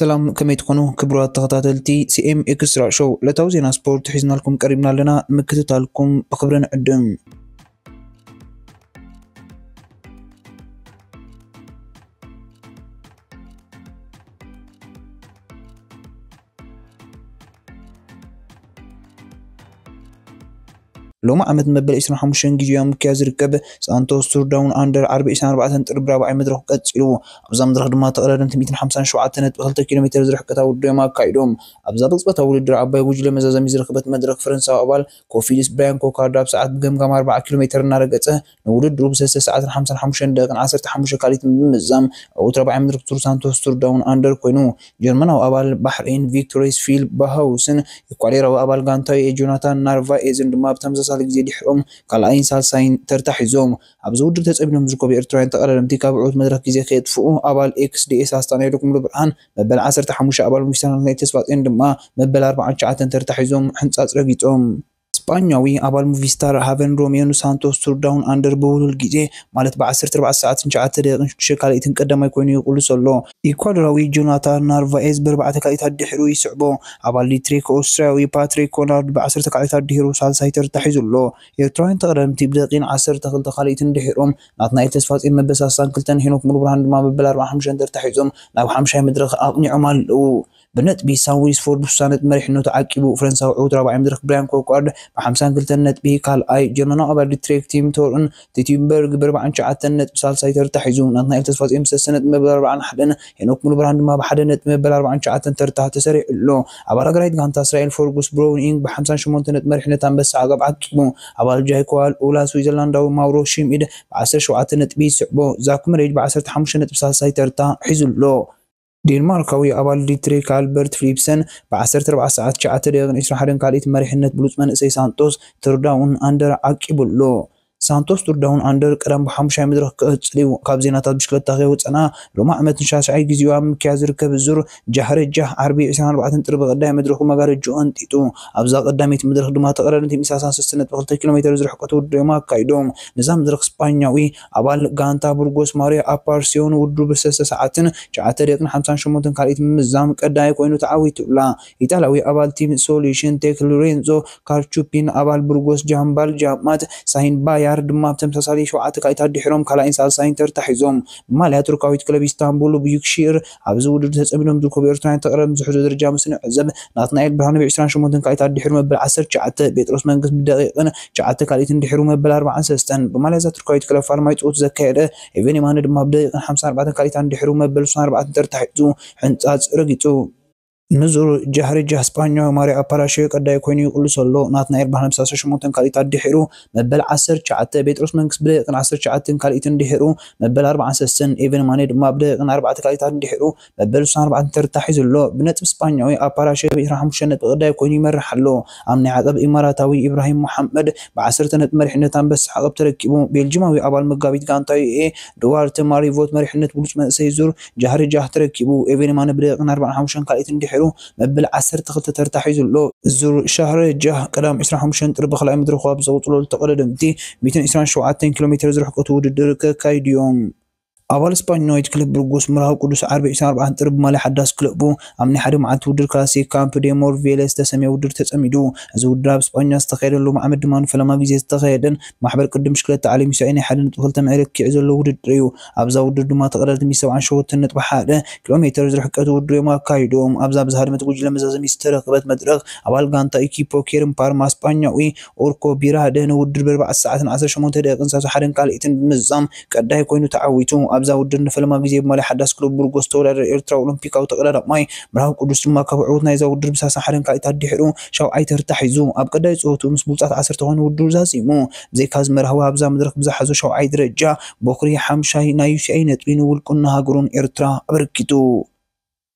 ሰላም፣ ከመይ ትኾኑ ክቡራት ተኸታተልቲ ሲ ኤም ኤክስትራ ሾው? ዕለታዊ ዜና ስፖርት ሒዝናልኩም ቀሪብና ኣለና። ንምክትታልኩም ብኽብሪ ንዕድም። ሎሚ ዓመት መበል ዕስራን ሓሙሽተን ግዜኡ ኣብ ምክያድ ዝርከብ ሳንቶስ ቱር ዳውን ኣንደር ዓርቢ ዕስራን ኣርባዕተን ጥሪ ብራብዓይ መድረኹ ቀጺሉ። ኣብዛ መድረኽ ድማ ተቐዳደምቲ ሚእትን ሓምሳን ሸውዓተን ነጥቢ ክልተ ኪሎ ሜተር ዝርሕቀታ ውድድር እዮም ኣካይዶም። ኣብዛ ብቕጽበታዊ ውድድር ዓባይ ጉጅለ መዛዘሚ ዝረኸበት መድረኽ፣ ፈረንሳዊ ኣባል ኮፊልስ ብራያን ኮካርድ ኣብ ሰዓት ብገምጋም ኣርብዓ ኪሎ ሜተር እናረገጸ ንውድድሩ ብሰለስተ ሰዓትን ሓምሳን ሓሙሽተን ደቂቕን ዓሰርተ ሓሙሽተ ካልኢትን ብምምዛም ዕዉት ራብዓይ መድረኽ ቱር ሳንቶስ ቱር ዳውን ኣንደር ኮይኑ። ጀርመናዊ ኣባል ባሕሬን ቪክቶር ሬስፊል ባሃውስን ኢኳዶራዊ ኣባል ጋንታ ዩ ኤ ጆናታን ናርቫኤዝን ድማ ብተመሳሳሊ ግዜ ድሕሮም ካልኣይን ሳልሳይን ተርታ ሒዞም። ኣብዚ ውድድር ተጸሚዶም ዝርከቡ ኤርትራውያን ተቐዳደምቲ ካብ ዕዉት መድረኽ ግዜ ከየጥፍኡ ኣባል ኤክስ ዲ ኤስ ኣስታና ሄኖክ ሙሉብርሃን መበል ዓሰርተ ሓሙሽተ፣ ኣባል ሚስተር ናይ ተስፋጽዮን ድማ መበል ኣርባዓን ትሽዓተን ተርታ ሒዞም ሕንጻጽ ረጊጾም። ስጳኛዊ ኣባል ሙቪስታር ሃቨን ሮሜዮ ንሳንቶስ ቱር ዳውን ኣንደር ብውሉል ግዜ፣ ማለት ብ ዓሰርተ ኣርባዕተ ሰዓትን ትሽዓተ ደቂቕን ሽዱሽተ ካልኢትን ቀዳማይ ኮይኑ ይቕልሶ ኣሎ። ኢኳዶራዊ ጆናታን ናርቫኤዝ ብኣርባዕተ ካልኢታት ድሒሩ ይስዕቦ። ኣባል ሊትሬክ ኦስትርያዊ ፓትሪክ ኮናርድ ብዓሰርተ ካልኢታት ድሒሩ ሳልሳይ ተርታ ሒዙ ኣሎ። ኤርትራውያን ተቐዳደምቲ ብደቂቕን ዓሰርተ ክልተ ካልኢትን ድሒሮም ናትናኤል ተስፋጽዮን መበል ሳልሳን ክልተን፣ ሄኖክ ሙሉብርሃን ድማ መበል ኣርባዓን ሓሙሽተን ተርታ ሒዞም ናብ ሓምሻይ መድረኽ ኣቕኒዖም ኣለዉ። ብነጥቢ ሳውሪስ ፎርድ ብስሳ ነጥቢ መሪሕነቱ ዓቂቡ። ፈረንሳዊ ዕዉት ራብዓይ መድረኽ ብራያን ኮኳርድ ብሓምሳን ክልተን ነጥቢ ካልኣይ፣ ጀርመናዊ ኣባል ዲትሬክ ቲም ቶርን ቲቲንበርግ ብኣርባዓን ትሽዓተን ነጥቢ ሳልሳይ ተርታ ሒዙ። ናትናኤል ተስፋጽዮን ብሰለስተ ነጥቢ መበል ኣርባዓን ሓደን፣ ሄኖክ ሙሉብርሃን ድማ ብሓደ ነጥቢ መበል ኣርባዓን ትሽዓተን ተርታ ተሰሪዑ ኣሎ። ኣባል ኣግራይት ጋንታ እስራኤል ፈርጉስ ብሮውኒንግ ብሓምሳን ሸሞንተን ነጥቢ መሪሕነት ኣንበሳ ዓቐብ ዓቂቡ። ኣባል ጃይኮዋል ኡላ ስዊዘርላንዳዊ ማውሮ ሽሚድ ብዓሰርተ ሸውዓተ ነጥቢ ይስዕቦ። ዛኩ መሬጅ ብዓሰርተ ሓሙሽተ ነጥቢ ሳልሳይ ተርታ ሒዙ ኣሎ። ዴንማርካዊ ኣባል ዲትሪክ ኣልበርት ፊሊፕሰን ብዓሰርተ ኣርባዕተ ሰዓት ትሽዓተ ደቂቕን ዕስራን ሓደን ካልኢት መሪሕነት ብሉጽ መንእሰይ ሳንቶስ ቱርዳውን ኣንደር ዓቂቡ ኣሎ። ሳንቶስ ቱርዳውን ኣንደር ቀዳም ብሓሙሻይ መድረኽ ክቕጽል እዩ። ካብ ዜናታት ብሽክለታ ከይወጸና፣ ሎሚ ዓመት ንሻስዓይ ግዜኡ ኣብ ምክያድ ዝርከብ ዙር ጃህረጃህ ዓርቢ ዕስራን ኣርባዕተን ጥሪ ብቐዳይ መድረኹ መጋረጅኡ ኣንጢጡ። ኣብዛ ቀዳመይቲ መድረኽ ድማ ተቐዳደምቲ ሚሳሳን ሰለስተ ነጥቢ ክልተ ኪሎ ሜተር ዝርሕቀቱ ውድድር እዮም ኣካይዶም። ነዛ መድረኽ ስጳኛዊ ኣባል ጋንታ ቡርጎስ ማርዮ ኣፓርሲዮ ንውድድሩ ብሰለስተ ሰዓትን ትሽዓተ ደቂቕን ሓምሳን ሸሞንተን ካልኢት ምምዛም ቀዳይ ኮይኑ ተዓዊቱ ብላ። ኢጣልያዊ ኣባል ቲም ሶሉሽን ቴክ ሎሬንዞ ካርቹፒን ኣባል ቡርጎስ ጃምባል ጃማት ሳይን ባያር ድማ ብተመሳሳሊ ሸውዓተ ካልኢታት ድሒሮም ካልኣይን ሳልሳይን ተርታ ሒዞም። ብማልያ ቱርካዊት ክለብ ኢስታንቡል ቡዩክሺር ኣብዚ ውድድር ተጸሚዶም ዝርከቡ ኤርትራውያን ተቐዳደምቲ ዝሕዞ ደረጃ ምስ ንዕዘብ፣ ናትናኤል ብርሃነ ብ ዕስራን ሸሞንተን ካልኢታት ድሒሩ መበል ዓሰርተ ትሽዓተ፣ ጴጥሮስ መንግስት ብደቂቕን ትሽዓተ ካልኢትን ድሒሩ መበል ኣርባዓን ሰለስተን፣ ብማልያ እዛ ቱርካዊት ክለብ ፋርማይ ጸወቱ ዘካየደ ኤቨን የማነ ድማ ብደቂቕን ሓምሳን ኣርባዕተን ካልኢታን ድሒሩ መበል ስሳን ኣርባዕተን ተርታ ሒዙ ሕንጻጽ ረጊጹ። ንዙር ጃህሪ ጃህ ስጳኛዊ ማርዮ ኣፓራሽዮ ቀዳይ ኮይኑ ይቕልሶ ኣሎ። ናትናኤል ብሓምሳ ሸሞንተን ካልኢታት ድሒሩ መበል ዓሰርተ ትሽዓተ፣ ጴጥሮስ መንግስት ብደቂቕን ዓሰርተ ትሽዓተን ካልኢትን ድሒሩ መበል ኣርባዓን ሰለስተን፣ ኤቨን ማኔ ድማ ብደቂቕን ኣርባዕተ ካልኢታትን ድሒሩ መበል ስሳን ኣርባዕተን ተርታ ሒዙ ኣሎ። ብነጥቢ ስጳኛዊ ኣፓራሽዮ ብ ዕስራን ሓሙሽተን ነጥቢ ቀዳይ ኮይኑ ይመርሕ ኣሎ። ኣብ ናይ ዓቐብ ኢማራታዊ ኢብራሂም መሓመድ ብዓሰርተ ነጥቢ መሪሕነት ኣንበሳ ዓቐብ ተረኪቡ። ቤልጂማዊ ኣባል መጋቢት ጋንታ ዩ ኤ ዱዋርተ ማሪቮት መሪሕነት ብሉጽ መንእሰይ ዙር ጃህሪ ጃህ ተረኪቡ። ኤቨን ማነ ብደቂቕን ኣርባዓን ሓሙሽተን ካልኢትን ድሒሩ መበል ዓሰርተ ክልተ ተርታ ሒዙ ኣሎ። ዙር ሻህሪ ጃህ ቀዳም ዕስራን ሓሙሽተን ጥሪ ብኻልኣይ መድረኹ ኣብ ዘቕጽለሉ ተቐዳደምቲ ሚእትን ዕስራን ሸውዓተን ኪሎ ሜተር ዝርሕቀቱ ውድድር ከካይዱ እዮም። ኣባል ስጳኛዊት ክለብ ብርጉስ ምርሃው ቅዱስ ዓርቢ ዕስራን ኣርባዕተን ጥሪ ብማልያ ሓዳስ ክለቡ ኣብ ናይ ሓደ መዓልቲ ውድድር ክላሲክ ካምፕ ዴ ሞርቬለ ዝተሰምየ ውድድር ተጸሚዱ። እዚ ውድድር ኣብ ስጳኛ ዝተኻየደ፣ ሎሚ ዓመት ድማ ንፈለማ ግዜ ዝተኻየደን ማሕበር ቅድም ብሽክለታ ዓለም ዩ ኤስ ኤ ናይ ሓደ ነጥቢ ክልተ መለክዒ ዘለዎ ውድድር እዩ። ኣብዛ ውድድር ድማ ተቐዳደምቲ ሰብዓን ሸውዓተን ነጥቢ ሓደ ኪሎ ሜተር ዝርሕቀት ውድድር እዮም ኣካይዶም። ኣብዛ ብዝሃደመት ጉጅለ መዛዘሚ ዝተረኽበት መድረኽ ኣባል ጋንታ ኢኪፖ ኬርን ፓርማ ስጳኛዊ ኦርኮ ቢራደ ንውድድር ብኣርባዕተ ሰዓትን ዓሰርተ ሸሞንተ ደቂቕን ሰላሳ ሓደን ካልኢትን ብምዝዛም ቀዳይ ኮይኑ ተዓዊቱ። ኣብዛ ውድድር ንፈለማ ግዜ ብማልያ ሓዳስ ክለብ ቡርጎስ ተወዳደረ ኤርትራዊ ኦሎምፒካዊ ተቐዳዳማይ ምርሃው ቅዱስ ድማ ካብ ዕዉት ናይዛ ውድድር ብሰላሳ ሓደን ካልኢታት ድሒሩ ሻውዓይ ተርታ ሒዙ። ኣብ ቀዳይ ጸወቱ ምስ ብሉጻት ዓሰርተ ኮይኑ ውድድሩ ዛዚሙ። ብዘይካ እዚ መርሃዊ ኣብዛ መድረኽ ብዝሓዞ ሻውዓይ ደረጃ ቦኽሪ ሓምሻይ ናይ ዩ ሲ ኤ ነጥቢ ንውልቁን ንሃገሩን ኤርትራ ኣበርኪቱ።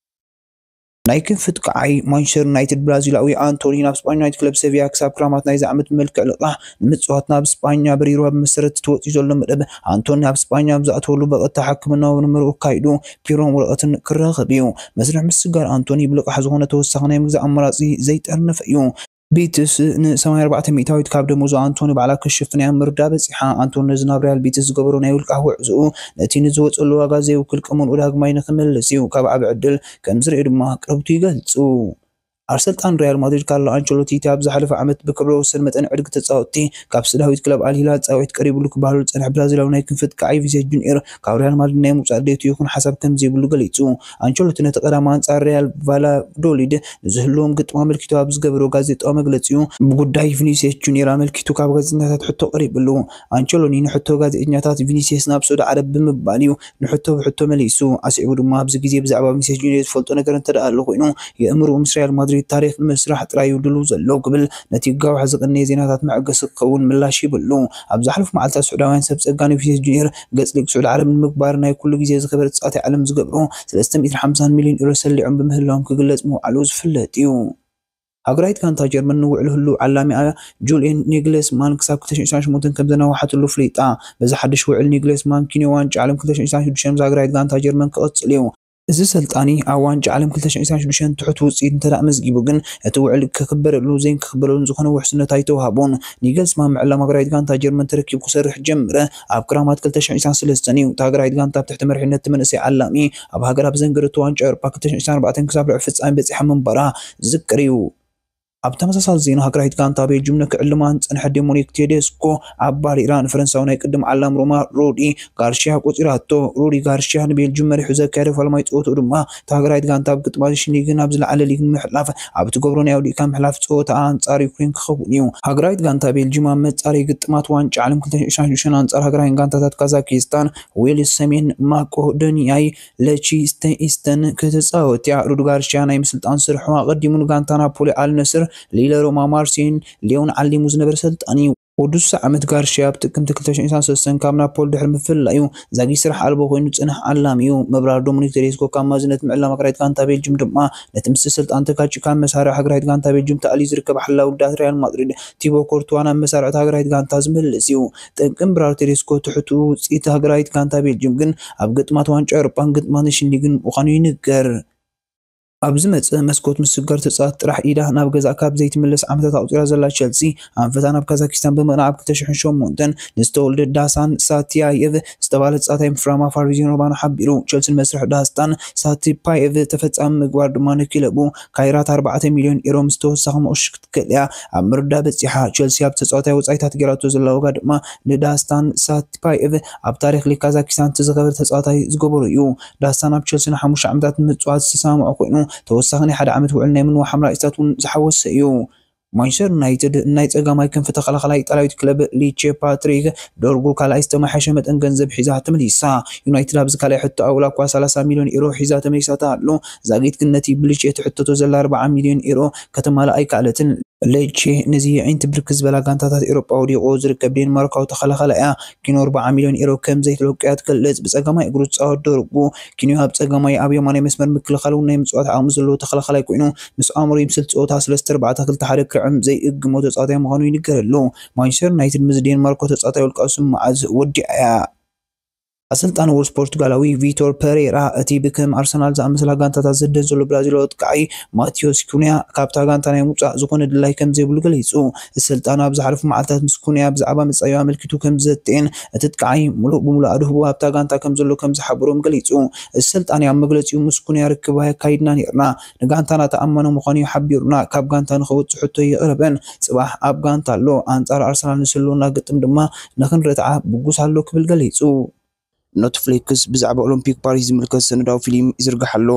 ናይ ክንፊ ጥቃዓይ ማንቸስተር ዩናይትድ ብራዚላዊ ኣንቶኒ ናብ ስጳኛዊት ክለብ ሰቪያ ክሳብ ክራማት ናይዚ ዓመት ብመልክዕ ልቓሕ ንምጽዋት ናብ ስጳኛ በሪሩ ኣብ መሰረት እቲ ወጺኡ ዘሎ መደብ፣ ኣንቶኒ ኣብ ስጳኛ ኣብ ዝኣተወሉ ብቐጥታ ሕክምናዊ ምርመርኡ ኣካይዱ ፒሮን ወረቐትን ክረኽብ እዩ። መስርሕ ምስግጋር ኣንቶኒ ብልቓሕ ዝኾነ ተወሳኺ ናይ ምግዛእ ኣማራጺ ዘይጠርነፈ እዩ። ቤትስ ን84 ሚእታዊት ካብ ደሞዙ ኣንቶኒ ባዕላ ክሽፍን እያ ምርዳ በጺሓ። ኣንቶኒ ነዚ ናብ ሪያል ቤትስ ዝገበሮ ናይ ውልቃ ውዕዝኡ ነቲ ንዝወጸሉ ዋጋ ዘይውክል ቅምንኡ ዳግማይ ንክምልስ እዩ ካብ ዓቢ ዕድል ከም ዝርኢ ድማ ቅርብቱ ይገልጹ። ኣሰልጣን ሪያል ማድሪድ ካርሎ ኣንቸሎቲ እቲ ኣብ ዝሓለፈ ዓመት ብክብረ ወሰን መጠን ዕድጊ ተጻወትቲ ካብ ስዳዊት ክለብ ኣልሂላል ጻውዒት ቀሪብሉ ክበሃሉ ዝጸንሐ ብራዚላዊ ናይ ክንፊ ኣጥቃዓይ ቪኒሲየስ ጁኒየር ካብ ሪያል ማድሪድ ናይ ምውጻእ ድሌቱ ይኹን ሓሳብ ከም ዘይብሉ ገሊጹ። ኣንቸሎቲ ነቲ ቀዳም ኣንጻር ሪያል ቫላዶሊድ ንዝህልዎም ግጥም ኣመልኪቱ ኣብ ዝገበሮ ጋዜጣዊ መግለጺኡ ብጉዳይ ቪኒሲየስ ጁኒየር ኣመልኪቱ ካብ ጋዜጠኛታት ሕቶ ቀሪብሉ። ኣንቸሎኒ ንሕቶ ጋዜጠኛታት ቪኒሲየስ ናብ ሳውዲ ዓረብ ብምባል እዩ ንሕቶ ብሕቶ መሊሱ። ኣስዒቡ ድማ ኣብዚ ግዜ ብዛዕባ ቪኒሲየስ ጁኒየር ዝፈልጦ ነገር እንተደኣ ኣሎ ኮይኑ የእምርኡ ምስ ሪያል ማድሪድ ታሪኽ ንምስራሕ ጥራይ እዩ ድሉው ዘሎ ክብል ነቲ ጋውሕ ዝቕነየ ዜናታት መዐገሲ ክኸውን ምላሽ ይብሉ። ኣብ ዝሓለፉ መዓልታት ስዑዳውያን ሰብ ጸጋ ንቪኒሲየስ ጁኒየር ገጽ ሊግ ስዑዲ ዓረብ ንምግባር ናይ ኩሉ ግዜ ዝኸበረ ተጻዋታይ ዓለም ዝገብሮ 350 ሚልዮን ዩሮ ሰሊዖም ብምህላዎም ክግለጽ ምውዓሉ ዝፍለጥ እዩ። ሃገራዊት ጋንታ ጀርመን ንውዕል ህሉው ዓላሚኣ ጁልየን ኒግለስማን ክሳብ 2028 ከም ዘናውሓትሉ ፍሊጣ። በዚ ሓድሽ ውዕል ኒግለስማን ኪንዮ ዋንጫ ዓለም 2026 ምስ ሃገራዊት ጋንታ ጀርመን ክቕጽል እዩ። እዚ ሰልጣኒ ኣብ ዋንጫ ዓለም 2026 ትሑት ውፅኢት እንተ ኣመዝጊቡ ግን እቲ ውዕል ክኽበረሉ ዘይን ክኽበረሉን ዝኾነ ውሕስነት ኣይተዋህቦን። ኒግለስማን ምዕላም ሃገራዊት ጋንታ ጀርመን ተረኪቡ ክሰርሕ ጀምረ ኣብ ክራማት 2023 እዩ። እታ ሃገራዊት ጋንታ ኣብ ትሕቲ መሪሕነት እቲ መንእሰይ ዓላሚ ኣብ ሃገራ ብዘንገደቶ ዋንጫ ኤውሮፓ 2024 ክሳብ ርብዒ ፍጻሜ በጺሓ ምንባራ ዝዝክር እዩ። ኣብ ተመሳሳሊ ዜና ሃገራዊት ጋንታ ቤልጅም ንክዕልማ ዝጸንሐ ዶሚኒክ ቴዴስኮ ኣብ ባሪራ ንፈረንሳዊ ናይ ቅድም ዓላም ሮማ ሩዲ ጋርሽያ ቆጺራቶ። ሩዲ ጋርሽያ ንቤልጅም መሪሑ ዘካየደ ፋልማይ ጸወትኡ ድማ እታ ሃገራዊት ጋንታ ኣብ ግጥማት ሽኒ ግን ኣብ ዝለዓለ ሊግ ንምሕላፍ ኣብ ትገብሮ ናይ ኣውዲእካ ምሕላፍ ጸወታ ኣንጻር ዩክሬን ክኸውን እዩ። ሃገራዊት ጋንታ ቤልጅም ኣብ መጻረይ ግጥማት ዋንጫ ዓለም 2026 ኣንጻር ሃገራውያን ጋንታታት ካዛኪስታን፣ ዌልስ፣ ሰሜን ማቆዶኒያይ፣ ለቺስተኢስተን ክትጻወት እያ። ሩዲ ጋርሽያ ናይ ምስልጣን ስርሑ ኣቐዲሙ ንጋንታ ናፖሊ፣ ኣል ነስር፣ ሊለ ሮማ፣ ማርሴይን ሊዮን ዓሊሙ ዝነበረ ሰልጣን እዩ። ወዲ 60 ዓመት ጋርሽያ ኣብ ጥቅምቲ 2023 ካብ ናፖሊ ድሕሪ ምፍላዩ ዛጊ ስራሕ ኣልቦ ኮይኑ ዝጽንሕ ዓላሚ እዩ። ምብራር ዶሚኒክ ቴዴስኮ ካብ ማዝነት ምዕላም ሃገራዊት ጋንታ ቤልጅም ድማ ነቲ ምስ ስልጣን ተጋጭ ካብ መሳርዕ ሃገራዊት ጋንታ ቤልጅም ተኣልዩ ዝርከብ ሓላው ውዳት ሪያል ማድሪድ ቲቦ ኮርቱዋ ናብ መሳርዕቲ ሃገራዊት ጋንታ ዝምልስ እዩ። ጠንቂ ምብራር ቴዴስኮ ትሕቱ ውጽኢት ሃገራዊት ጋንታ ቤልጅም ግን ኣብ ግጥማት ዋንጫ ኤውሮጳን ግጥማት ኔሽን ሊግን ምዃኑ ይንገር። ኣብ ዝመጽእ መስኮት ምስጋር ተጻዋት ጥራሕ ኢዳ ናብ ገዛ ካብ ዘይትምለስ ዓመታት ኣቑጺራ ዘላ ቸልሲ ኣንፈታ ናብ ካዛኪስታን ብምቕናዕ ኣብ 2008 ንዝተወልደ ዳሳን ሳቲያየቭ ዝተባህለ ተጻዋታይ ምፍራማ ፋብሪዚዮ ሮማኖ ሓቢሩ። ቸልሲ ንመስርሕ ዳስታን ሳቲፓየቭ ተፈጻሚ ምግባር ድማ ንክለቡ ካይራት 4 ሚልዮን ዩሮ ምስ ተወሳኺ መቑሽሽ ክትክእል እያ ኣብ ምርዳ በጺሓ። ቸልሲ ኣብ ተጻዋታይ ወጻኢታት ገይራቶ ዘላ ዋጋ ድማ ንዳስታን ሳቲፓየቭ ኣብ ታሪኽ ሊግ ካዛኪስታን እቲ ዝኸበረ ተጻዋታይ ዝገበሮ እዩ። ዳስታን ኣብ ቸልሲ ንሓሙሽተ ዓመታት ንምጽዋት ዝተሰማምዖ ኮይኑ ተወሳኺ ናይ ሓደ ዓመት ውዕል ናይ ምንዋሕ ኣማራጺታት እውን ዝሓወሰ እዩ። ማንቸስተር ዩናይትድ ናይ ጸጋማይ ክንፊ ተኸላኸላይ ኢጣልያዊት ክለብ ሊቼ ፓትሪክ ዶርጉ ካልኣይ ዝተመሓሸ መጠን ገንዘብ ሒዛ ተመሊሳ። ዩናይትድ ኣብዚ ካልኣይ ሕቶ ኣውላ እኳ 30 ሚልዮን ዩሮ ሒዛ ተመሊሳታ ኣሎ። ዛጊት ግን ነቲ ብሊቼ ትሕተቶ ዘላ 40 ሚልዮን ዩሮ ከተማልእ ኣይከኣለትን። ሌቼ ነዚ የዒንቲ ብርክት ዝበላ ጋንታታት ኤውሮጳ ወዲቑ ዝርከብ ዴንማርካዊ ተኸላኻላይ እያ። ኪኖ 40 ሚልዮን ኤሮ ከም ዘይተለቅያ ትገልጽ። ብጸጋማይ እግሩ ዝጻወት ዶርጉ ኪንዮ ኣብ ጸጋማይ ኣብ የማናይ መስመር ምክልኻል እውን ናይ ምጽዋት ዓቕሚ ዘለዎ ተኸላኻላይ ኮይኑ ምስ ኣሞሪም ስልት ጸወታ 3 4 2 1 ክርዕም ዘይእግሞ ተጻዋታይ ምዃኑ ይንገረሉ። ማንቸስተር ዩናይትድ ምስ ዴንማርኮ ተጻዋታይ ውልቃዊ ስምምዓት ወዲኣ እያ። ኣሰልጣኒ ወልስ ፖርቱጋላዊ ቪቶር ፐሬራ እቲ ብከም ኣርሰናል ዝኣመሰላ ጋንታታት ዘደን ዘሎ ብራዚላዊ ኣጥቃዓይ ማቴዎስ ኩንያ ካብታ ጋንታ ናይ ምውጻእ ዝኾነ ድላይ ከም ዘይብሉ ገሊጹ። እቲ ሰልጣን ኣብ ዝሓለፉ መዓልታት ምስ ኩንያ ብዛዕባ መጻኢኡ ኣመልኪቱ ከም ዘተየን እቲ ኣጥቃዓይ ምሉእ ብምሉእ ኣድህቦ ኣብታ ጋንታ ከም ዘሎ ከም ዝሓበሮም ገሊጹ። እቲ ሰልጣን ኣብ መግለጺኡ ምስ ኩንያ ርክብ ኣካይድና ነይርና፣ ንጋንታና ተኣማኒ ምዃኑ እዩ ሓቢሩና፣ ካብ ጋንታ ንኸወጽእ ሕቶ የቕረበን። ጽባሕ ኣብ ጋንታ ኣሎ፣ ኣንጻር ኣርሰናል ንስሉና ግጥም ድማ ንኽንረትዓ ብጉስ ኣሎ ክብል ገሊጹ። ኖትፍሊክስ ብዛዕባ ኦሎምፒክ ፓሪስ ዝምልከት ሰነዳዊ ፊልም ይዝርግሕ ኣሎ።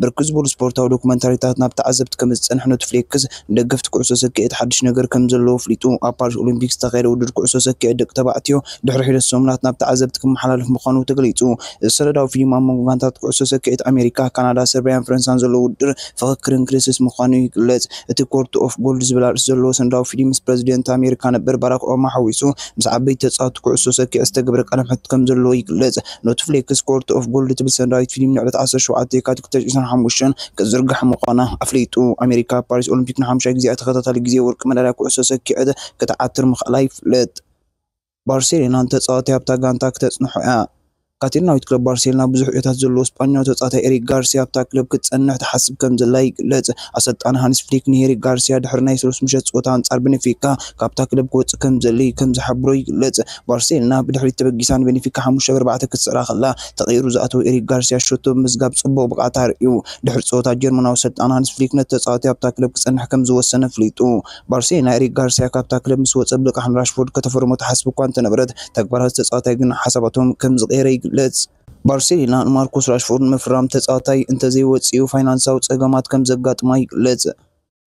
ብርክት ዝበሉ ስፖርታዊ ዶኩመንታሪታት ናብ ተዓዘብቲ ከም ዝጸንሐ ኖትፍሊክስ ንደገፍቲ ኩዕሶ ሰኪዔት ሓድሽ ነገር ከም ዘለዎ ኣፍሊጡ። ኣብ ፓሪስ ኦሎምፒክ ዝተኻየደ ውድድር ኩዕሶ ሰኪዔት ደቂ ተባዕትዮ ድሕሪ ሒደት ሰሙናት ናብ ተዓዘብቲ ክመሓላለፍ ምዃኑ ተገሊጹ። እዚ ሰነዳዊ ፊልም ኣብ መንጎ ጋንታት ኩዕሶ ሰኪዔት ኣሜሪካ፣ ካናዳ፣ ሰርቢያን ፈረንሳን ዘሎ ውድድር ፍኽክርን ክልስልስ ምዃኑ ይግለጽ። እቲ ኮርት ኦፍ ጎልድ ዝብል ኣርእስቲ ዘለዎ ሰነዳዊ ፊልም ምስ ፕረዚደንት ኣሜሪካ ነበር ባራክ ኦባማ ሓዊሱ ምስ ዓበይቲ ተጻወትቲ ኩዕሶ ሰኪዕ ዝተገብረ ቃለ መሕትት ከም ዘለዎ ይግለጽ። ኖትፍሊክስ ኮርት ኦፍ ጎልድ ትብል ሰነዳዊት ፊልም ንዕለት 17 የካቲት 2025 ክትዝርጋሕ ምዃና ኣፍሊጡ። ኣሜሪካ ኣብ ፓሪስ ኦሎምፒክ ንሓሙሻይ ግዜ ተኸታታሊ ግዜ ወርቂ መዳልያ ኩዕሶ ሰኪዐት ክትዓትር ምኽኣላ ይፍለጥ። ባርሴሎና ንተጻዋታይ ኣብታ ጋንታ ክተጽንሖ እያ። ካቴናዊት ክለብ ባርሴሎና ብዙሕ ዕዮታት ዘለዎ ስጳኛዊ ተጻዋታይ ኤሪክ ጋርሲያ ኣብታ ክለብ ክትጸንሕ ትሓስብ ከም ዘላ ይግለጽ። ኣሰልጣኒ ሃንስ ፍሊክ ንኤሪክ ጋርሲያ ድሕሪ ናይ ሰሉስ ምሸት ጸወታ ኣንጻር ቤኔፊካ ካብታ ክለብ ክወጽእ ከም ዘድሊ ከም ዝሓብሮ ይግለጽ። ባርሴሎና ብድሕሪት ተበጊሳ ንቤኔፊካ ሓሙሽተ ብ ኣርባዕተ ክትስዕራ ከላ፣ ተቐይሩ ዝኣተወ ኤሪክ ጋርሲያ ሸቶ ብምዝጋብ ጽቡቕ ብቕዓት ኣርእዩ። ድሕሪ ጸወታ ጀርመናዊ ኣሰልጣኒ ሃንስ ፍሊክ ነቲ ተጻዋታይ ኣብታ ክለብ ክጸንሕ ከም ዝወሰነ ኣፍሊጡ። ባርሴሎና ኤሪክ ጋርሲያ ካብታ ክለብ ምስ ወጸ ብልቃሕ ንራሽፎርድ ከተፈርሞ ትሓስብ እኳ እንተነበረት፣ ተግባራት ተጻዋታይ ግን ሓሳባቶም ከም ዝቐየረ ይግለጽ። ባርሴሎና ንማርኮስ ራሽፎርድ ንምፍራም ተጻዋታይ እንተዘይወጽኡ ፋይናንሳዊ ጸገማት ከም ዘጋጥማ ይግለጽ።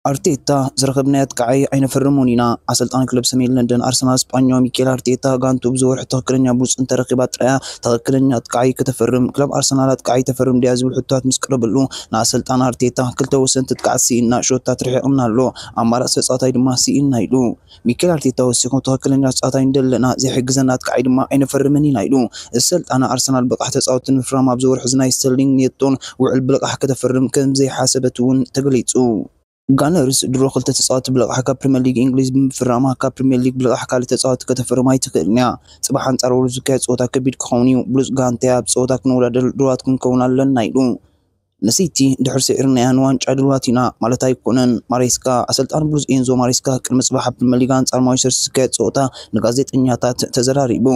ኣርቴታ ዝረኸብናዮ ኣጥቃዓይ ኣይነፈርሞን ኢና። ኣሰልጣኒ ክለብ ሰሜን ለንደን ኣርሰናል ስጳኛዊ ሚኬል ኣርቴታ ጋንቱ ብዝወርሒ ትኽክለኛ ብሉጽ እንተረኺባ ጥራያ ትኽክለኛ ኣጥቃዓይ ከተፈርም። ክለብ ኣርሰናል ኣጥቃዓይ ተፈርም ድያ ዝብል ሕቶታት ምስ ቀረበሉ ንኣሰልጣኒ ኣርቴታ ክልተ ወሰንቲ ጥቃዓት ስኢንና ሸቶታት ርሒቕና ኣሎ። ኣማራጺ ተጻዋታይ ድማ ስኢንና ኢሉ። ሚኬል ኣርቴታ ወሲኹ ትኽክለኛ ተጻዋታይ እንደለና ዘይሕግዘና ኣጥቃዓይ ድማ ኣይነፈርምን ኢና ኢሉ። እዚ ሰልጣኒ ኣርሰናል ብቓሕ ተጻወትቲ ንምፍራም ኣብዚ ወርሒ እዚ ናይ ስተርሊንግ ኔቶን ውዕል ብልቓሕ ከተፈርም ከም ዘይሓሰበት እውን ተገሊጹ። ጋነርስ ድሮ ክልተ ተጻወትቲ ብልቓሕ ካብ ፕሪምየር ሊግ እንግሊዝ ብምፍራማ ካብ ፕሪምየር ሊግ ብልቓሕ ካልእ ተጻወትቲ ከተፈርም ኣይትኽእልን እያ። ጽባሕ ኣንጻር ወልቭስ ዝካየድ ጸወታ ከቢድ ክኸውን እዩ። ብሉጽ ጋንታ እያ። ኣብ ጸወታ ክንወዳደር ድሩዋት ክንከውን ኣለና ኢሉ። ንሲቲ ድሕሪ ስዒርናያ ንዋንጫ ድሉዋት ኢና ማለት ኣይኮነን። ማሬስካ ኣሰልጣኒ ብሉዝ ኤንዞ ማሬስካ ቅድሚ ጽባሕ ኣብ ፕሪምየር ሊግ ኣንጻር ማንቸስተር ሲቲ ዝካየድ ጸወታ ንጋዜጠኛታት ተዘራሪቡ።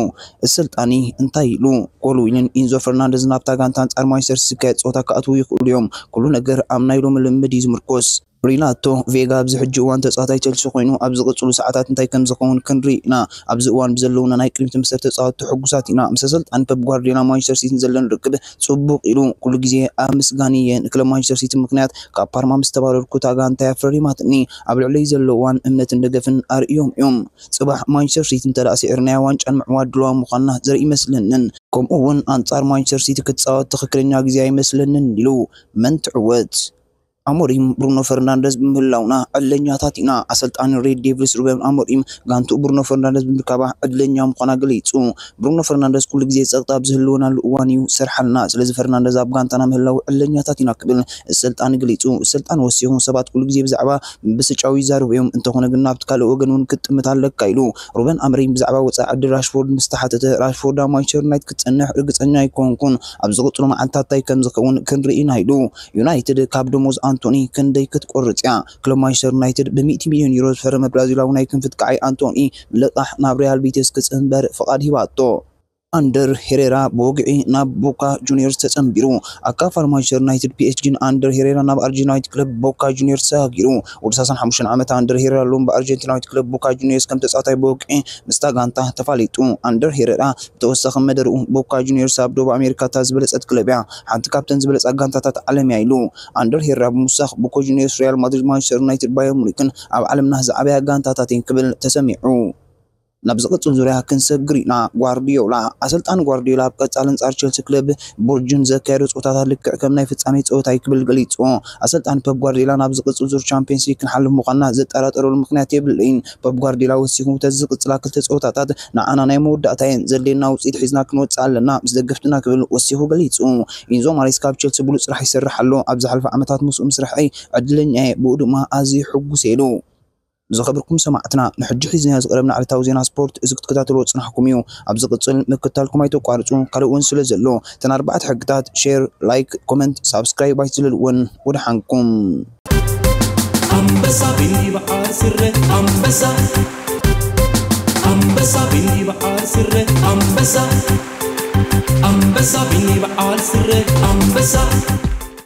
እዚ ሰልጣኒ እንታይ ኢሉ? ኮልዊልን ኢንዞ ፈርናንደዝን ኣብታ ጋንታ ኣንጻር ማንቸስተር ሲቲ ዝካየድ ጸወታ ክኣትዉ ይኽእሉ እዮም። ኩሉ ነገር ኣብ ናይ ሎሚ ልምምድ እዩ ዝምርኮስ። ሪናቶ ቬጋ ኣብዚ ሕጂ እዋን ተጻዋታይ ቸልሲ ኮይኑ ኣብ ዝቕጽሉ ሰዓታት እንታይ ከም ዝኸውን ክንርኢ ኢና። ኣብዚ እዋን ብዘለውና ናይ ቅድሚት መሰረት ተጻወትቲ ሕጉሳት ኢና። ምስ ኣሰልጣኒ ፐፕ ጓርዲዮላ ማንቸስተር ሲቲን ዘለን ርክብ ጽቡቕ ኢሉ። ኩሉ ግዜ ኣመስጋኒ እየ ንክለብ ማንቸስተር ሲቲ፣ ምኽንያት ካብ ፓርማ ምስ ተባረርኩ እታ ጋንታ እያ ፈሪማትኒ። ኣብ ልዕለይ ዘለዋን እምነትን ደገፍን ኣርእዮም እዮም። ጽባሕ ማንቸስተር ሲቲ እንተ ደኣ ስዒርናያ ዋንጫ ንምዕዋት ድሉዋት ምዃንና ዘርኢ ይመስለንን። ከምኡ እውን ኣንጻር ማንቸስተር ሲቲ ክትጻወት ትኽክለኛ ግዜ ኣይመስለንን ኢሉ። መን ትዕወት? ኣሞሪም ብሩኖ ፈርናንደዝ ብምህላውና ዕለኛታት ኢና። ኣሰልጣኒ ሬድ ዴቪልስ ሩበን ኣሞሪም ጋንቱ ብሩኖ ፈርናንደዝ ብምርካባ ዕድለኛ ምዃና ገሊጹ። ብሩኖ ፈርናንደዝ ኩሉ ግዜ ጸቕጢ ኣብ ዝህልወናሉ እዋን እዩ ዝሰርሓልና። ስለዚ ፈርናንደዝ ኣብ ጋንታና ምህላው ዕለኛታት ኢና ክብል ሰልጣኒ ገሊጹ። ሰልጣን ወሲኹ ሰባት ኩሉ ግዜ ብዛዕባ ብስጫዊ ይዛረቡ እዮም። እንተኾነ ግን ናብቲ ካልእ ወገን እውን ክትጥምት ኣለካ ኢሉ። ሩበን ኣሞሪም ብዛዕባ ወጻኢ ዕድል ራሽፎርድ ምስ ተሓተተ ራሽፎርድ ኣብ ማንቸስተር ዩናይትድ ክትጸንሕ ርግጸኛ ኣይኮንኩን። ኣብ ዝቕጽሉ መዓልታት እንታይ ከም ዝኸውን ክንርኢ ኢና ኢሉ። ዩናይትድ ካብ ደሞዝ ኣንቶኒ ክንደይ ክትቆርጽ እያ? ክለብ ማንቸስተር ዩናይትድ ብ ሚእቲ ሚልዮን ዩሮ ዝፈረመ ብራዚላዊ ናይ ክንፊ ኣጥቃዓይ ኣንቶኒ ብልቓሕ ናብ ሪያል ቤቲስ ክጽንበር ፍቓድ ሂባቶ። ኣንደር ሄሬራ ብወግዒ ናብ ቦካ ጁኒየርስ ተጸንቢሩ። ኣካፋሪ ማንቸስተር ዩናይትድ ፒ ኤስ ጂን ኣንደር ሄሬራ ናብ ኣርጀንቲናዊት ክለብ ቦካ ጁኒየርስ ተሰጋጊሩ። ወዲ ሰላሳን ሓሙሽተን ዓመት ኣንደር ሄሬራ ሎም ብኣርጀንቲናዊት ክለብ ቦካ ጁኒየርስ ከም ተጻዋታይ ብወግዒ ምስታ ጋንታ ተፋሊጡ። ኣንደር ሄሬራ ብተወሳኺ መደርኡ ቦካ ጁኒየርስ ኣብ ደቡብ ኣሜሪካ እታ ዝበለጸት ክለብ እያ፣ ሓንቲ ካብተን ዝበለጻ ጋንታታት ዓለም እያ ኢሉ። ኣንደር ሄሬራ ብምውሳኽ ቦካ ጁኒየርስ፣ ሪያል ማድሪድ፣ ማንቸስተር ዩናይትድ፣ ባየር ሙኒክን ኣብ ዓለምና ዝዓበያ ጋንታታት እየን ክብል ተሰሚዑ። ናብ ዝቕጽል ዙርያ ክንሰግር ኢና። ጓርዲዮላ። ኣሰልጣኒ ጓርዲዮላ ኣብ ቀጻሊ ኣንጻር ቸልሲ ክለብ ብሩጅን ዘካየዶ ጸወታታት ልክዕ ከም ናይ ፍጻሜ ጸወታ እዩ ክብል ገሊጹ። ኣሰልጣኒ ፐፕ ጓርዲዮላ ናብ ዝቕጽል ዙር ቻምፒየንስ ሊግ ክንሓልፍ ምዃንና ዘጠራጠረሉ ምኽንያት የብለይን። ፐፕ ጓርዲዮላ ወሲኹ፣ "በተን ዝቕጽላ ክልተ ጸወታታት ንዓና ናይ መወዳእታ እየን። ዘድልየና ውጽኢት ሒዝና ክንወጽእ ኣለና። ምስ ደገፍትና" ክብል ወሲኹ ገሊጹ። ኢንዞ ማሬስካ ኣብ ቸልሲ ብሉጽ ስራሕ ይሰርሕ ኣሎ። ኣብ ዝሓለፈ ዓመታት ምስኡ ምስርሐይ ዕድለኛ እየ። ብኡ ድማ ኣዝዩ ሕጉስ እየ ኢሉ። ዝኸበርኩም ሰማዕትና፣ ንሕጂ ሒዝናዮ ዝቐረብና ዕለታዊ ዜና ስፖርት እዚ ክትከታተልዎ ዝጸናሕኩም እዩ። ኣብ ዝቕጽል ምክትታልኩም ኣይተቋርጹ። ካልእ እውን ስለ ዘሎ፣ እተን ኣርባዕተ ሕግታት፣ ሼር፣ ላይክ፣ ኮመንት፣ ሳብስክራይብ ኣይትዝለልወን። ወደሓንኩም። ኣንበሳ ቢኒ በዓል ስረ ኣንበሳ፣ ኣንበሳ ቢኒ በዓል ስረ ኣንበሳ፣ ኣንበሳ ቢኒ በዓል ስረ ኣንበሳ።